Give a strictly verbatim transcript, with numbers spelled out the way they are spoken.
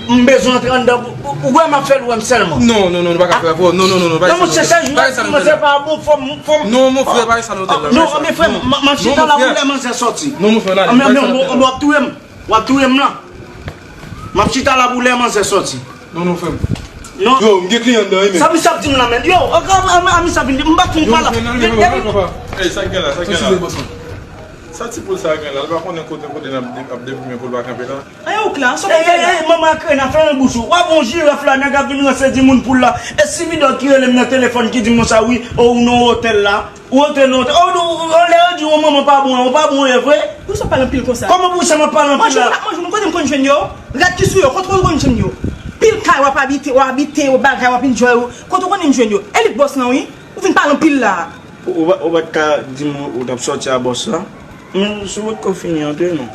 M bezwen antre anndan. Ou wè m ap fè l wè m sèlman. Non, non, non, nou pa ka fè rapò. Non, non, non, non, pa. Non, monchè, chak jou m ap di manzè pa bon, fò m, fò m. Non, mon frè, pa sa nan otèl la. Non, men frè, m ap chita la pou lè manzè sòti. Non, mon frè, la. Men w ap touye m. W ap touye m la. M ap chita la pou lè manzè sòti. Non, non, frè m. Non. Yo, m gen kliyan anndan wi, men. Sa misye ap di m la, men? Yo, a misye ap vin, m pa konn pale. Ey, sa k gen la, sa k gen la? Sa ti poul sa gen la, li pa konnen kote, kote n ap de-, ap deprime pou l pa kanpe la. Anyen ou k la, sot. Ey, ey, ey, manman Akrena, fèmen bouch ou. W ap yon jiraf la, nèg ap vin ranse di moun poul la. E si Vidòk ki rele m nan telefòn ki di m konsa, wi, o, ou nan otèl la. Ou antre nan otèl. O, ou, ou, lè yo di yon manman pa bon, ou pa bon, e vre? Pou sa w pale anpil konsa? Kòman pou sa m ap pale anpil la? Manje, ou pa manje, moun kote m konn jwenn yo? Rad ki sou yo, kote ou konn jwenn yo? Pil kay w ap abite, w ap abite, yo bagay, w ap enjoy, ou, kote ou konn jwenn yo? E li k bòs lan, wi. Ou vin pale anpil la. Ou, ou pa, ou pa t ka di m ou t ap sòti a bòs la? Men, si w potko fini antre non.